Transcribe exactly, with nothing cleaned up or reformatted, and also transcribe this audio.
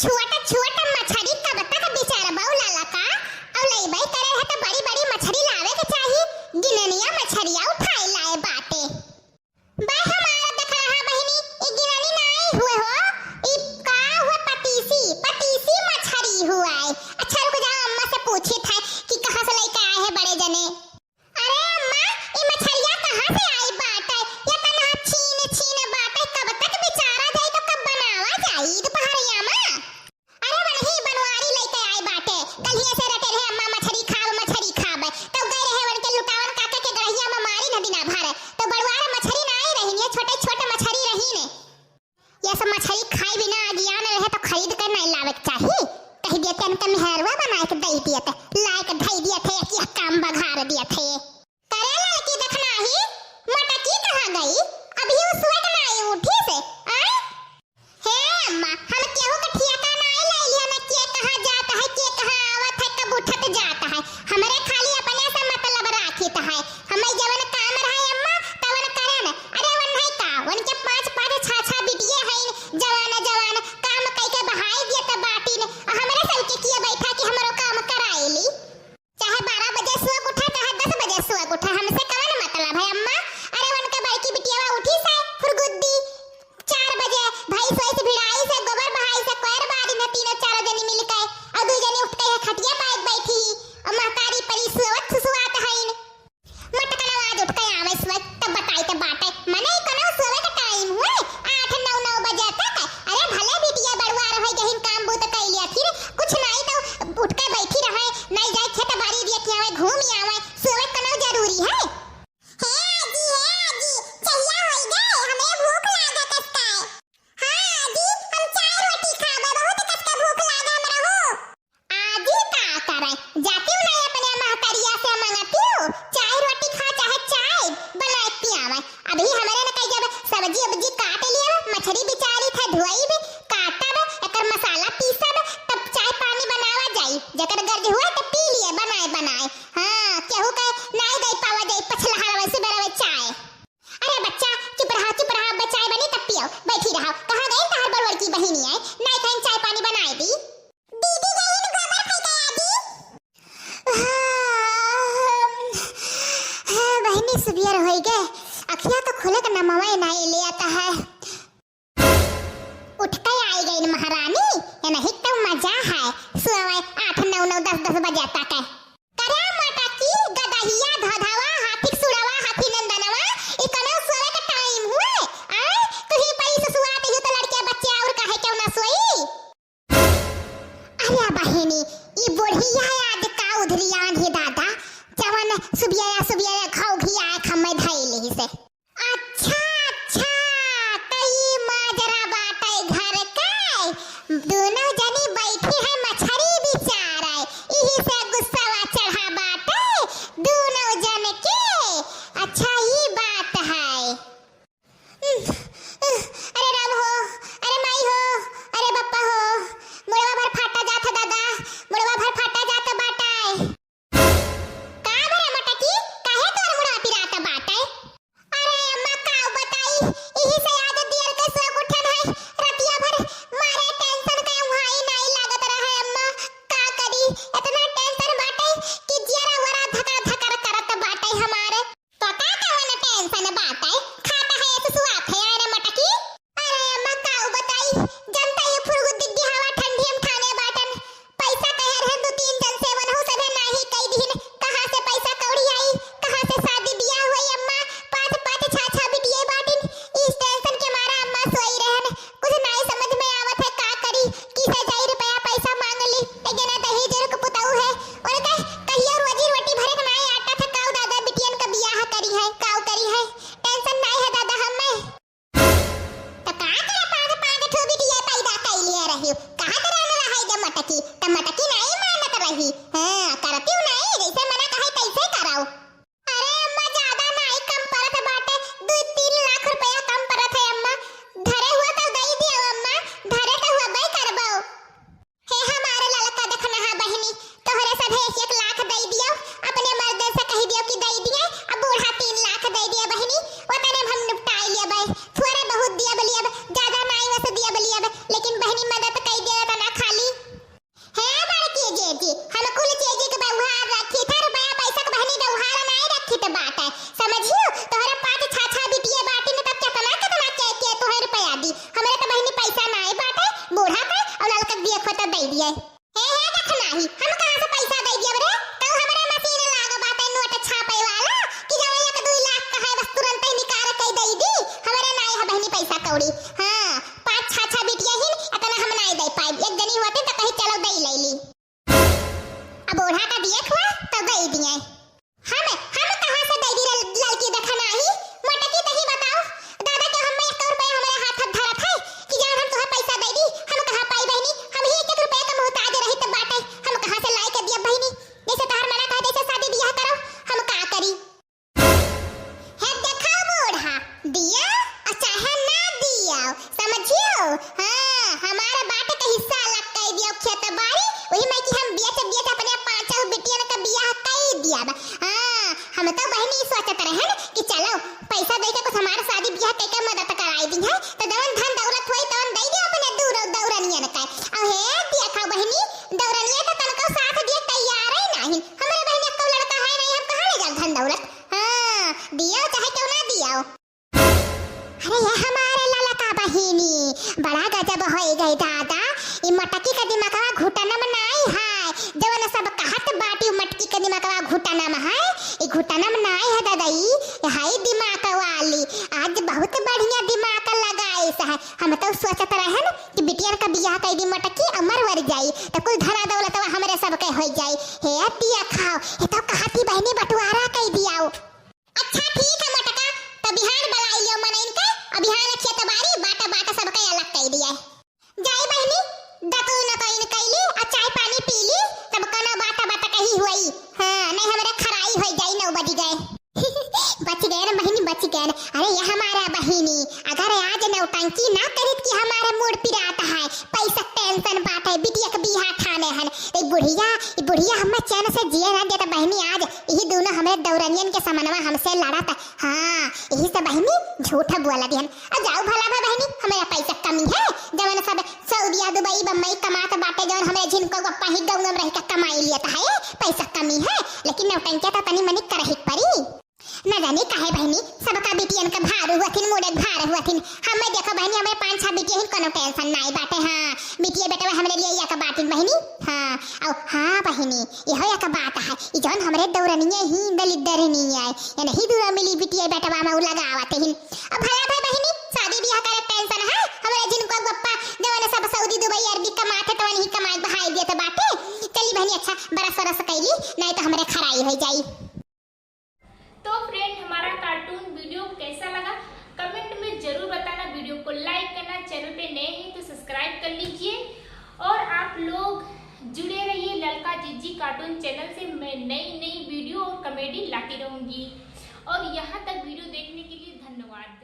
छोट छोट मछरी कब तक बिचारबउ ललका? अउ लइबइ करे है त बड़ी बड़ी मछरी लावे के चाही। गिननिया मछरिया उठाए लाए बाटे। बे हमार देख रहा बहिनी, ई गिननी नाई हुए हो, ई का हुए, पतीसी, पतीसी मछरी हुए। अच्छा रुक जाओ, अम्मा से पूछित है कि कहाँ से लइके आए हैं बड़े जने। अरे अम्मा, ई मछरिया कहाँ से आई बाटे? ये तनहा छीन छीन बाटे, कब तक बिचारा जाई तो कब बनावा जाई दुपहरिया में? अरे वनही बनवारी लइके आई बाटे, कल्हिए से रटे रहे अम्मा मछरी खाब, मछरी खाब, तो गए रहे वनके लुटावन काका के गड़हिया में मारी न दिना भर, तो बड़ुआर मछरी ना आई रही, ये छोटे छोटे मछरी रही ने। ये सब मछरी खाई बिना अगियान रहे तो खरीद के नहीं लावे के चाही। कह दिए कि इनके मेहरुआ बनाए के दे दिए थे, लाए के धई दिए थे, एक, एक काम बघार दिए थे। करे लड़की देखना ही, मोटकी कहाँ गई? अभी उ सोए के नाई उठी से, आय? हे अम्मा, हम केहू के ठियाका नाई लइली, हमें के कहाँ जात है, के कहाँ आवत है, कब उठत जात है। हमरे खाली अपने से मतलब राखित है। हमें जवन काम रहे अम्मा, तवन करेन। अरे वन है का, उनके पाँच पाँच छह छह बिटिये हैं, जवान जवान, काम कई के बहाई दिए त बाटिन। हमरे सबके किए बैठा कि हमरो काम कराई ली। चाहे बारह बजे सोक उठा, चाहे दस बजे सोक उठा, हमसे कवन मतलब है अम्मा? अरे उनके बड़की बिटियावा उठी से फुरगुद्दी, चार बजे भाई सोई से भिड़ाई से, गोबर बहाई से, कोयर बारी न तीनों चारों जनी मिल के, और दू जनी उठ के खटिया पाए बैठी, और महतारी परी सोवत सुसुआत हईन। मोटकनवा आज उठ के आवे सोई, तब बताई के बाटे, मने ई कनो सोवे के टाइम हुए, आठ नौ, नौ बजे तक। अरे भले बिटिया बड़ुआ रहे, जहिन काम बूत कई लिया, फिर कुछ नाई तो उठ के बैठी रहे, नाई जाए खेत बारी दिए कि आवे घूम आवे, सोवे कनो जरूरी है? हे आजी, हे आजी, चहिया होई गए, हमरे भूख लागत अस्ता है। हाँ आजी, हम चाय रोटी खाबे, बहुत कस के भूख लागे हमरा हो। आजी का करे, जाती हूँ नहीं अपने महतरिया से मंगती हूँ, चाय रोटी खा चाहे चाय बनाए पियावे। अभी हमरे न कही जब सब्जी उब्जी काट लिए, मछरी बिचारी थे धोई भी, काटब, एकर मसाला पीसब, तब चाय पानी बनावा जाई। जेकर गर्ज हुए तो पी लिए बनाए बनाए। हाँ, केहू के नाई दे पावा जाई पछलहरवे सुबेरवे चाय। अरे बच्चा, चुप रहा, चुप रहा, अब चाय बनी तब पियो, बैठी रहा। कहाँ गई तहार बड़वड़की बहिनी आए, नाई कहीं चाय पानी बनाए दी। दीदी गई न गोबर फेंके आजी। हाँ, बहिनी सुबियर होई गए, अखिया तो खुले के नमवे नाई ले आता है। उठ के आई गई महारानी, ये नहीं तो मजा है, सोवे आठ नौ नौ दस दस बजे तक है। करे मोटकी, गदहिया, धधवा, हाथी के सुड़वा, हाथी नंदनवा, ई कनो सोवे के टाइम हुए? आय, तू ही परी सुसुआत ही तो लड़के बच्चे और काहे क्यों ना सोई? अरे बहिनी, ई बुढ़िया आज का उधरियान ही दादा, जवन सुबिया सुबिया घौघिया खम्मे धइली से। अच्छा, अच्छा, त ई माजरा बाटे घर के। दोनों जनी बैठी है मछरी बिचारे, इही से गुस्सावा चढ़ा बाटे दोनों जन के। अच्छा, ई बात है। अरे राम हो, अरे माई हो, अरे बप्पा हो, मुड़वा भर फाटा जात है दादा, मुड़वा भर फाटा जात बाटे। का भरे मटकी, काहे तोर मुड़वा पिरात बाटे? अरे अम्मा, का बताई, इही से आज दियर के सोक उठन है, रतिया भर मारे tension के उहाँ दिए। हे, हे, देख नाही, हम कहाँ से पैसा दे दियब रे? तू हमरे मशीन लाग बाटे नोट छापे वाला, कि जब एक दुई लाख का है बस तुरंत ही निकाल के दे दी। हमरे नाई है बहिनी पैसा कौड़ी। हाँ, पाँच छह, छह बिटिया ही, इतना हम नाई दे पाइब। एक जनी होती तो कहीं चलो दे ले ली। अब ओढ़ा का दिए हुआ तो दे दिए। हम, हम कहाँ से दे दी लल-, ललकी देखा नाही? मोटकी तही बताओ। दादा के हम एक रुपया हमारे हाथ हाथ धरत है कि जान हम तुहे पैसा दे दी, हम कहाँ पाई बहिनी, हम ही एक एक रुपया का मोहताज रही तब बाटे, हम कहाँ से लाई के दिया बहिनी? जैसे तहर मना कहा जैसे शादी बियाह करो, हम का करी? हे देखा बूढ़ा, दिया और चाहे ना दिया, समझियो? हाँ, हमारा बाटे का हिस्सा अलग कर दिया खेत बाड़ी, वही में कि हम बेच बेच अपने पांचों बिटियन का बियाह कर दिया बा। हाँ, हम तो बहिनी सोचत रहन कि चलो पैसा दे के कुछ हमार शादी बियाह कई के मदद कराई दी है, तो जवन धन दौलत होई तवन दे दे अपने दूर दौरनियन के। अब हे देखा बहिनी, दौरनिया तो तनको साथ दिए तैयार ही नहीं। हमारे बहिनी को लड़का है नहीं, हम कहाँ ले जाओ धन दौलत? हाँ, दियो चाहे क्यों ना दियो। अरे ये हमारे ललका बहिनी, बड़ा गजब होई गई दादा। ई मटकी का दिमागवा घुटनम नाई है, जवन सब कहत बाटी मटकी का दिमागवा घुटनम है, ई घुटनम नाई है दादा, ई है दिमाग वाली। आज बहुत बढ़िया दिमाग लगाइस है। हम तो सोचत रहन कि बिटियन का बियाह कर दी मटकी अमर वर जाई, तो कुल धना दौलतवा हमरे सबके हो जाई। हे दिया खाओ, ये तो कहती बहिनी बंटवारा कर दियाओ। अच्छा ठीक है मोटका, तो बिहान बुलाई लियो मनइन के, अब बिहान खेत बारी बाटा बाटा सबके अलग कर दिया। जाई बहिनी, दतुई नतुई कैली, आ चाय पानी पी ली, तब कनो बाटा बाटा कही हुई। हाँ, नहीं हमरे खराई हो जाई, नौ बज गए। बच गए ना बहिनी, बच गए ना। अरे ये हमारा बहिनी, अगर आज नौटंकी ना करित कि हमारा मूड पिरात है, पैसा टेंशन बाटे, बिटिया के बियाह ठाने हन। तो ई बुढ़िया, ई बुढ़िया हमें चैन से जिए ना देता बहिनी। आज यही दोनों हमरे दौरनियन के समनवा हमसे लड़त। हाँ, यही से बहिनी झूठ बोला दिहन। अब जाओ भला भा बहिनी, हमारा पैसा कमी है, जवन सब सऊदिया, दुबई, बम्बई कमात बाटे, जवन हमरे झिनको गप्पा ही गाँव में रह के कमाई लियत है, पैसा कमी है, लेकिन नौटंकिया तो तनी मनी करही परी। न जानी काहे बहिनी, सबका बिटियन के भार हुअथिन, मुड़े के भार हुअथिन। हमें देखो बहिनी, हमें पाँच छह बिटिया ही, कोनो टेंशन नाई बाटे। हाँ, बिटिया बेटवा हमरे लिए एक बाटिन बहिनी। हाँ, औ हाँ बहिनी, यहो एक बात है, ई जौन हमरे दौरनिया ही दलिद्दर नहीं आए, ये नहीं दूरा मिली बिटिया बेटवा में उ लगावत ही। अब भला भाई बहिनी, शादी बियाह करे टेंशन है, हमरे जिनको गप्पा जवन सब सऊदी, दुबई, अरबी कमाते तवन ही कमाई बहाई देत बाटे। चली बहिनी, अच्छा बरस सरस कैली, नहीं तो हमरे खराई हो जाई। तो फ्रेंड, हमारा कार्टून वीडियो कैसा लगा, कमेंट में जरूर बताना। वीडियो को लाइक करना, चैनल पे नए हैं तो सब्सक्राइब कर लीजिए। और आप लोग जुड़े रहिए ललका जिज्जी कार्टून चैनल से, मैं नई नई वीडियो और कॉमेडी लाती रहूँगी। और यहाँ तक वीडियो देखने के लिए धन्यवाद।